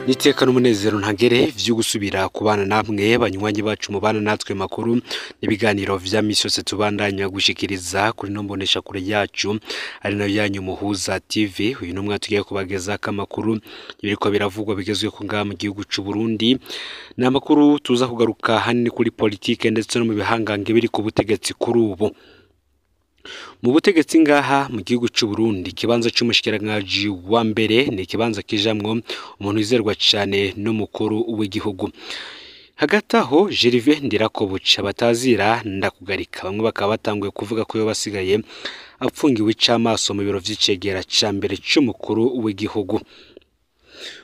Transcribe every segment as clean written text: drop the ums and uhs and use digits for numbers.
Niteka n'umunezero ntagere vyo gusubira kubana namwe banywanyi bacu mubana natwe makuru n'ibiganiro vya misi yose tubandanya gushikiriza kuri no mbonesha kure yacu ari nayo yanyu Muhuza TV. Uyu numwe tugiye kubageza kamakuru ibiriko biravugwa bigezwe ko ngaha mu gihugu c'u Burundi. Ni amakuru tuza kugaruka hanini kuri politike ndetse no mu bihangange biri ku butegetsi kuri ubu. Mu butegetsi ngaha mu gihugu c'u Burundi, ikibanza c'umushikiranganji wa mbere ni ikibanza kijamwo umuntu wizerwa cane n'umukuru w'igihugu. Hagati aho Gervais Ndirakobuca batazira ndakugarika, bamwe bakaba batanguye kuvuga ko yoba asigaye apfungiwe icamaso mu biro vy'icegera ca mbere c'umukuru w'igihugu.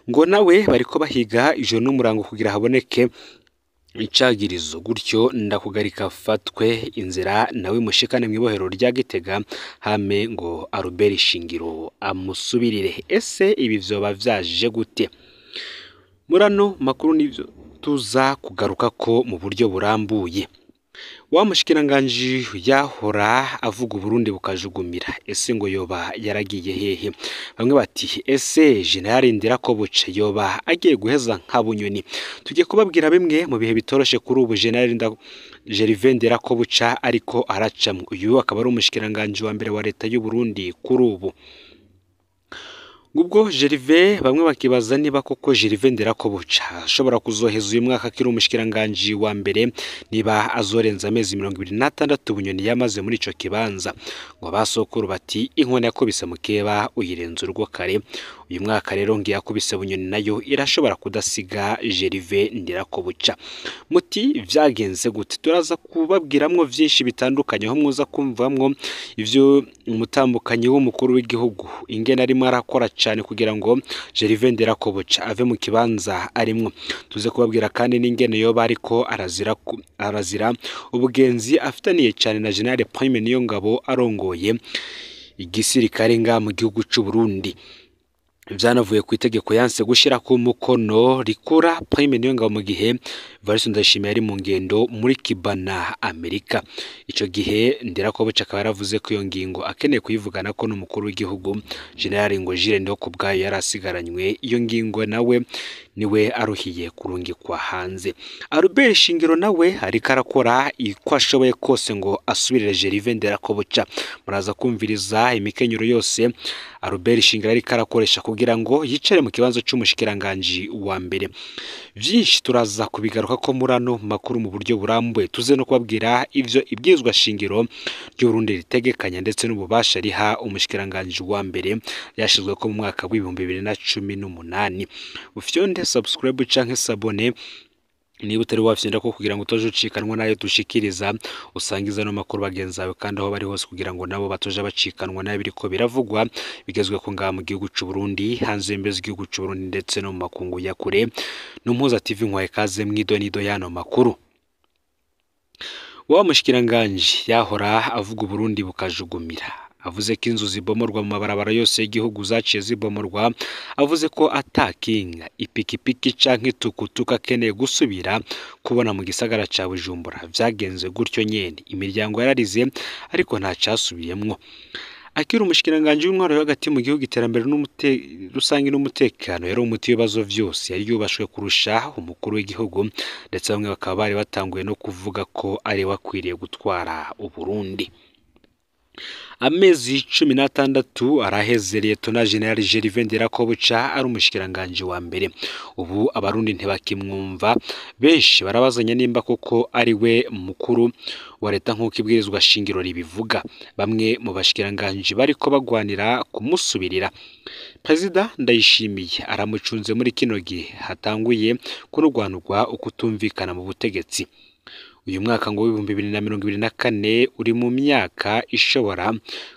Ngo nawe bariko bahiga ijoro n'umurango kugira haboneke icagirizo, gutyo ndakugarika afatwe inzira nawe mushikane mw'ibohero rya Gitega, hame ngo Albert Shingiro amusubirire. Ese ibi vyoba vyaje gute? Murano makuru nivyo tuza kugaruka ko mu buryo burambuye. Wa mushikiranganji yahora avuga Uburundi bukajugumira, ese ngo yoba yaragiye hehe? Bamwe bati ese General Ndirakobuca yoba agiye guheza nka Bunyoni? Tugiye kubabwira bimwe mu bihe bitoroshe kuri ubu General Gervais Ndirakobuca ariko aracamwo. Uyu akaba ari umushikiranganji wa mbere wa leta y'u Burundi kuri ubu. Ngubwo Gervais, bamwe bakibaza niba koko Gervais Ndirakobuca ashobora kuzoheza uyu mwaka akiri umushikiranganji wa mbere, niba azorenza amezi 26 Bunyoni yamaze muri ico kibanza. Ngo basokuru bati inkona yakubise mukeba uyirenza urugo kare. Uyu mwaka rero ngiye yakubise Bunyoni nayo irashobora kudasiga Gervais Ndirakobuca. Muti vyagenze gute? Turaza kubabwiramwo vyinshi bitandukanye, aho muza kumvamwo ivyo umutambukanyi w'umukuru w'igihugu ingene arimo arakora cyane kugira ngo Gervais Ndirakobuca ave mu kibanza arimwo. Tuze kubabwira kandi n'ingene yoba ariko arazira ubugenzi afitaniye cyane na General Prime Niyongabo arongoye igisirikare nga mu gihugu c'u Burundi. Vyanavuye ku itegeko yanse gushira ku mukono rikura Prime Niyongabo mu gihe Evariste Ndayishimiye yari mu ngendo muri Kibana Amerika. Ico gihe Ndirakobuca akaba yaravuze ko iyo ngingo akeneye kuyivugana ko n'umukuru w'igihugu General ngo Jules Ndihokubwayo yari asigaranywe iyo ngingo, nawe niwe aruhiye kurungikwa hanze. Albert Shingiro nawe ariko arakora iko ashoboye kose ngo asubirire Gervais Ndirakobuca. Muraza kumviriza imikenyero yose Albert Shingiro ariko arakoresha kugira ngo yicare mu kibanza c'umushikiranganji wa mbere. Vyinshi turaza kubigaruka ko murano makuru mu buryo burambuye. Tuze no kubabwira ivyo ibwirizwa shingiro ry'u Burundi ritegekanya ndetse n'ububasha riha umushikiranganji wa mbere yashizwe ko mu mwaka w'ibihumbi 2018. Ufyonde subscribe canke s'abonner niba utari wafyenda ko kugira ngo utoje ucikanwa nayo dushikiriza, usangiza no makuru bagenzi bawe kandi aho bari hose kugira ngo nabo batoje bacikanwa nayo biriko biravugwa bigezwe ko ngaha mu gihugu c'u Burundi, hanze y'imbibe z'igihugu c'u Burundi ndetse no mu makungu ya kure. N'Umuhuza TV nkwaye kaze mwidonido y'ano makuru. Wa mushikiranganji yahora avuga Uburundi bukajugumira, avuze ko inzu zibomorwa mu mabarabara yose y'igihugu zaciye zibomorwa, avuze ko atakinga ipikipiki canke itukutuku akeneye gusubira kubona mu gisagara ca Bujumbura. Vyagenze gutyo nyene, imiryango yararize ariko nta casubiyemwo. Akiri umushikiranganji w'intwaro yo hagati mu gihugu, iterambere rusange n'umutekano, yari umuti w'ibibazo vyose, yari yubashwe kurusha umukuru w'igihugu, ndetse bamwe bakaba bari batanguye no kuvuga ko ari we akwiriye gutwara Uburundi. Amezi 16 araheze Liyetona General Gervais Ndirakobuca ari umushikiranganji wa mbere. Ubu abarundi ntibakimwumva, benshi barabazanya nimba koko ari we mukuru wa leta nk'uko ibwirizwa shingiro ribivuga. Bamwe mu bashikiranganji bariko bagwanira kumusubirira. Perezida Ndayishimiye aramucunze muri kino gihe hatanguye kurwanurwa ukutumvikana mu butegetsi. Uyu mwaka ngo w'ibihumbi 2024 uri mu myaka ishobora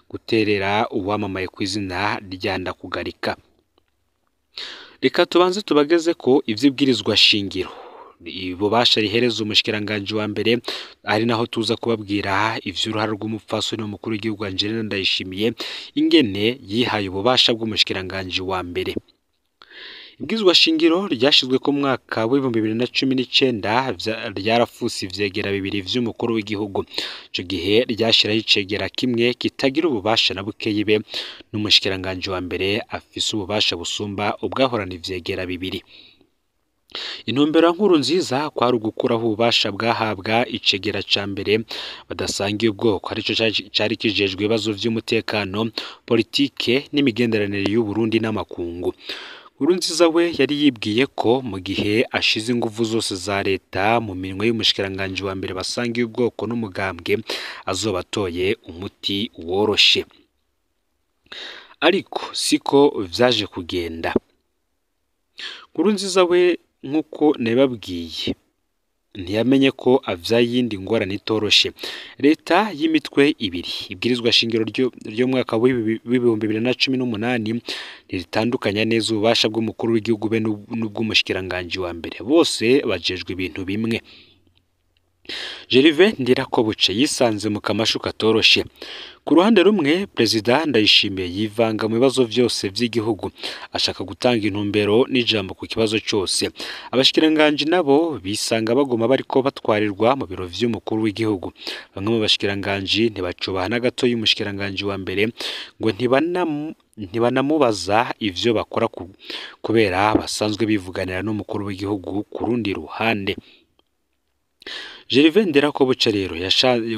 guterera uwamamaye ku izina rya Ndakugarika. Reka tubanze tubageze ko ivy'ibwirizwa shingiro ububasha rihereza umushikiranganji wa mbere, ari naho tuza kubabwira ivy'uruhare rw'umupfasoni w'umukuru w'igihugu Angelina Ndayishimiye ingene yihaye ububasha bw'umushikiranganji wa mbere. Ibwirizwa shingiro ryashizwe ku mwaka w'ibihumbi 2019 ryarafuse ivyegera bibiri vy'umukuru w'igihugu. Ico gihe ryashiraho icegera kimwe kitagira ububasha na bukeyi be n'umushikiranganji wa mbere afise ububasha busumba ubwahorana ivyegera bibiri. Intumbero ya Nkurunziza kwari ugukuraho ububasha bwahabwa icegera ca mbere badasangiye ubwoko, arico cari kijejwe ibibazo vy'umutekano, politike n'imigenderanire y'Uburundi n'amakungu. Nkurunziza we yari yibwiye ko mu gihe ashize inguvu zose za leta mu minwe y'umushikiranganji wa mbere basangiye ubwoko n'umugambwe, azoba atoye umuti woroshe. Ariko siko vyaje kugenda. Nkurunziza we, nk'uko nabibabwiye, ntiyamenye ko avyaye iyindi ngorane itoroshe. Leta y'imitwe ibiri, ibwirizwa shingiro ry'umwaka w'2018 ntiritandukanya neza ububasha bw'umukuru w'igihugu be n'ubw'umushikiranganji wa mbere. Bose bajejwe ibintu bimwe. Gervais Ndirakobuce yisanze mu kamashu katoroshe. Ku ruhande rumwe, Perezida Ndayishimiye yivanga mu bibazo vyose vy'igihugu, ashaka gutanga intumbero n'ijambo ku kibazo cose. Abashikiranganji nabo bisanga baguma bariko batwarirwa mu biro vy'umukuru w'igihugu. Bamwe mu bashikiranganji ntibacubaha na gatoyi umushikiranganji wa mbere, ngo ntibanamubaza ivyo bakora kubera basanzwe bivuganira n'umukuru w'igihugu ku rundi ruhande. Gervais Ndirakobuce rero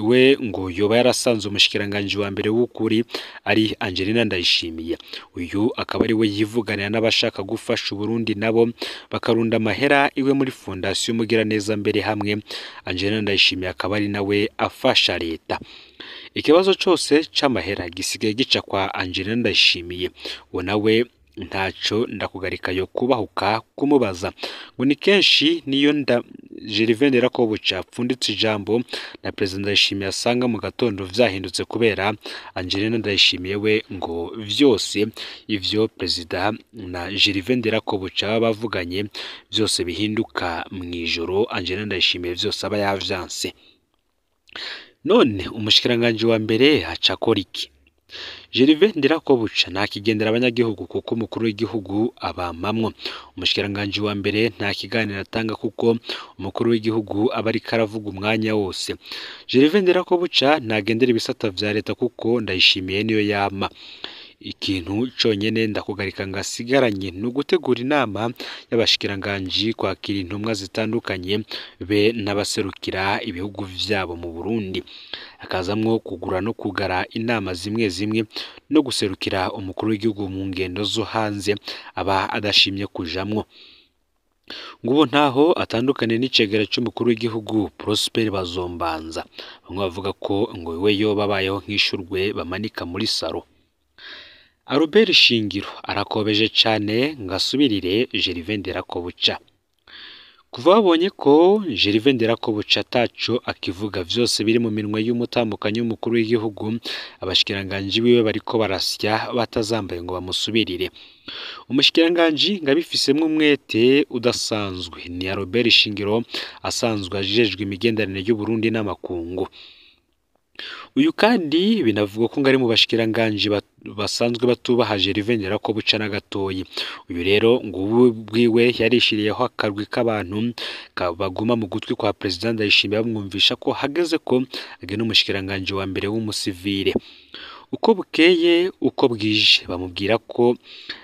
we ngo yoba yarasanze umushikiranganji wa mbere w'ukuri ari Angelina Ndayishimiye. Uyu akaba ari we yivuganira n'abashaka gufasha Uburundi, nabo bakarunda amahera iwe muri Fondasiyo Mugiraneza mbere hamwe. Angelina Ndayishimiye akaba ari nawe afasha leta. Ikibazo cose c'amahera gisigaye gica kwa Angelina Ndayishimiye. Uwo nawe ntaco Ndakugarika yo kubahuka kumubaza. Ngo ni kenshi niyo Gervais Ndirakobuce apfunditse ijambo na Perezida Ndayishimiye asanga mu gatondo vyahindutse kubera Angelina Ndayishimiye we ngo vyose ivyo Perezida na Gervais Ndirakobuce baba bavuganye vyose bihinduka mw'ijoro. Angelina Ndayishimiye vyose aba yavyanse. None umushikiranganji wa mbere aca akora iki? Gervais Ndirakobuce ntakigendera abanyagihugu kuko umukuru w'igihugu abamamwo. Umushikiranganji wa mbere nta kiganiro atanga kuko umukuru w'igihugu aba ariko aravuga umwanya wose. Gervais Ndirakobuce ntagendera ibisata vya leta kuko Ndayishimiye niyo yama. Ikintu conyene Ndakugarika ngo asigaranye ni ugutegura inama y'abashikiranganji, kwakira intumwa zitandukanye be n'abaserukira ibihugu vyabo mu Burundi, hakazamwo kugura no kugara inama zimwe zimwe no guserukira umukuru w'igihugu mu ngendo zo hanze aba adashimye kujamwo. Ngubu ntaho atandukanye n'icegera c'umukuru w'igihugu Prosper Bazombanza. Bamwe bavuga ko ngo we yoba abayeho nk'ishurwe bamanika muri saro. Albert Shingiro arakobeje cane ngo asubirire Gervais Ndirakobuca. Kuva babonye ko Gervais Ndirakobuca ataco akivuga, vyose biri mu minwe y'umutambukanyi w'umukuru w'igihugu, abashikiranganji biwe bariko barasya batazambaye ngo bamusubirire. Umushikiranganji ngo abifisemwo umwete udasanzwe ni Albert Shingiro, asanzwe ajejwe imigenderanire y'Uburundi n'amakungu. Uyu kandi binavugwa ko ngo ari mu bashikiranganji basanzwe batubaha Gervais Ndirakobuca na gatoyi. Uyu rero ngo ubwiwe yarishiriyeho akarwi k'abantu baguma mu gutwi kwa Perezida Ndayishimiye bamwumvisha ko hageze ko agena umushikiranganji wa mbere w'umusivile. Uko bukeye uko bwije bamubwira ko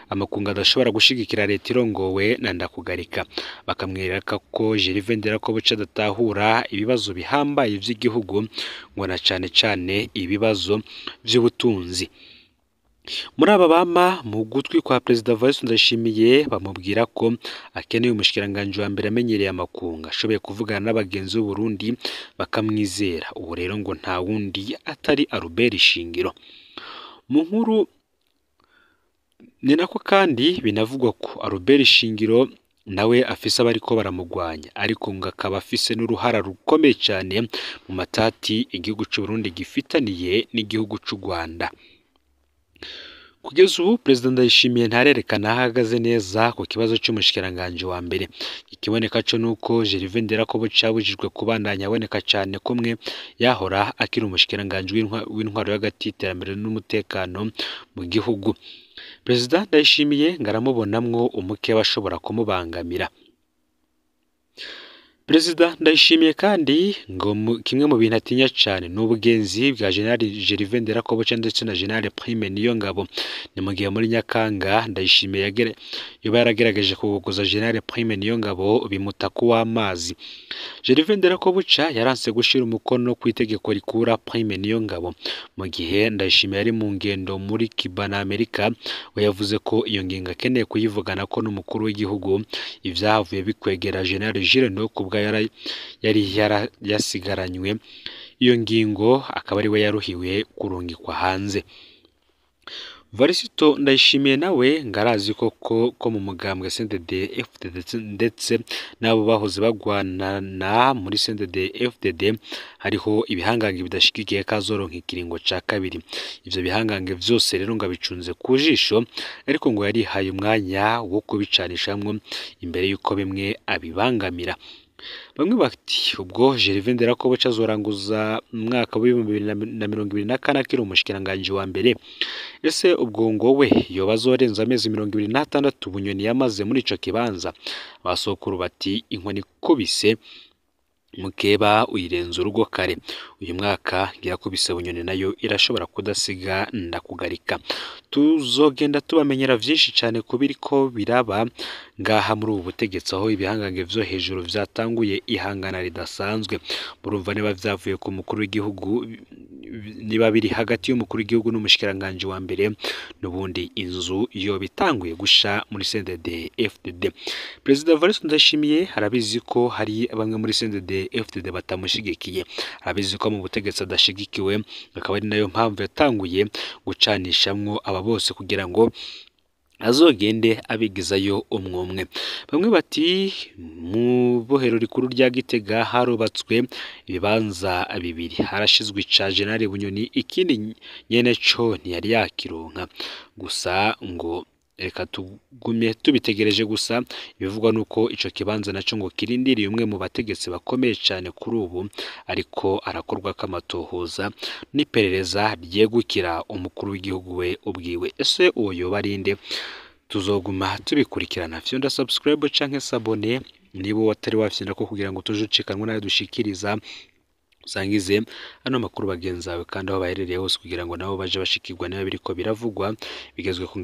amakungu adashobora gushigikira leta irongowe na Ndakugarika, bakamwereka ko Gervais Ndirakobuce adatahura ibibazo bihambaye vy'igihugu, ngo na cane cane ibibazo vy'ubutunzi. Muri aba bama mu gutwi kwa Perezida Evariste Ndayishimiye bamubwira ko akeneye umushikiranganji wa mbere amenyereye amakungu, ashoboye kuvugana n'abagenzi b'Uburundi bakamwizera. Ubu rero ngo nta wundi atari Albert Shingiro. Mu nkuru ni nako kandi binavugwa ko Albert Shingiro nawe afise abariko baramugwanya, ariko ngo akaba afise n'uruhara rukomeye cane mu matati igihugu c'Uburundi gifitaniye n'igihugu c'u Rwanda. Kugeza ubu Perezida Ndayishimiye ntarerekana aho ahagaze neza ku kibazo c'umushikiranganji wa mbere. Ikiboneka co nuko Gervais Ndirakobuce yabujijwe kubandanya aboneka cane kumwe yahora akiri umushikiranganji w'intwaro y'hagati, iterambere n'umutekano mu gihugu. Perezida Ndayishimiye ngo aramubonamwo umukeba ashobora kumubangamira. Perezida Ndayishimiye kandi ngo kimwe mu bintu atinya cane ni ubugenzi bwa General Gervais Nderakobuca ndetse na General Prime Niyongabo. Ni mu gihe muri Nyakanga Ndayishimiye yoba yaragerageje kugogoza General Prime Niyongabo bimuta kuw'amazi. Gervais Nderakobuca yaranse gushira umukono ku itegeko rikura Prime Niyongabo. Mu gihe Ndayishimiye yari mu ngendo muri Cuba na Amerika, we yavuze ko iyo ngingo akeneye kuyivugana ko n'umukuru w'igihugu. Ivyahavuye bikwegera General Jules Ndihokubwayo yari yasigaranywe iyo ngingo, akaba ari we yaruhiwe kurungikwa hanze. Varisito Ndayishimiye nawe ngo arazi koko ko mu mugambwe CNDD FDD ndetse n'abo bahoze bagwanana muri CNDD FDD hariho ibihangange bidashigikiye ko azoronka ikiringo ca kabiri. Ivyo bihangange vyose rero ngo abicunze ku jisho, ariko ngo yarihaye umwanya wo kubicanishamwo imbere y'uko bimwe abibangamira. Bamwe bati ubwo Gervais Nderakobuca azoranguza umwaka w'2024 akiri umushikiranganji wa mbere, ese ubwo ngo we yoba azorenza amezi 26 Bunyoni yamaze muri ico kibanza? Basokuru bati inkoni ikubise mukeba uyirenza urugo kare. Uyu mwaka ngirakubise Bunyoni nayo irashobora kudasiga ndakugarika. Tuzogenda tubamenyera vyinshi cane kubiriko biraba ngaha muri ubu butegetsi, aho ibihangange vyo hejuru vyatanguye ihangana ridasanzwe. Murumva niba vyavuye ku mukuru w'igihugu, niba biri hagati y'umukuru w'igihugu n'umushikiranganji wa mbere, n'ubundi inzu yo bitanguye gusha muri CNDD FDD. Perezida Evariste Ndayishimiye arabizi ko hari bamwe muri CNDD FDD batamushigikiye, arabizi ko mu butegetsi adashigikiwe, akaba ari nayo mpamvu yatanguye gucanishamwo aba bose kugira ngo azogende abigizayo umwe. Bamwe bati mu bohero rikuru rya Gitega harubatswe ibibanza bibiri, harashizwe ica General Bunyoni, ikindi nyene co ntiyari yakironka. Gusa ngo reka tugume tubitegereje. Gusa ibivugwa nuko ico kibanza naco ngo kirindiriye umwe mu bategetsi bakomeye cane kuri ubu, ariko arakorwa kamatohoza n'iperereza ryegukira umukuru w'igihugu we ubwiwe. Ese uwo yoba ari nde? Tuzoguma tubikurikirana. Fyonda subscribe canke s'abonner niba watari wafyonda ko kugira ngo tuje ucikanwe nayo dushikiriza. Usangize ano makuru bagenzi bawe kandi aho baherereye hose kugira ngo nabo baje bashikirwa niba biriko biravugwa bigezwe ku.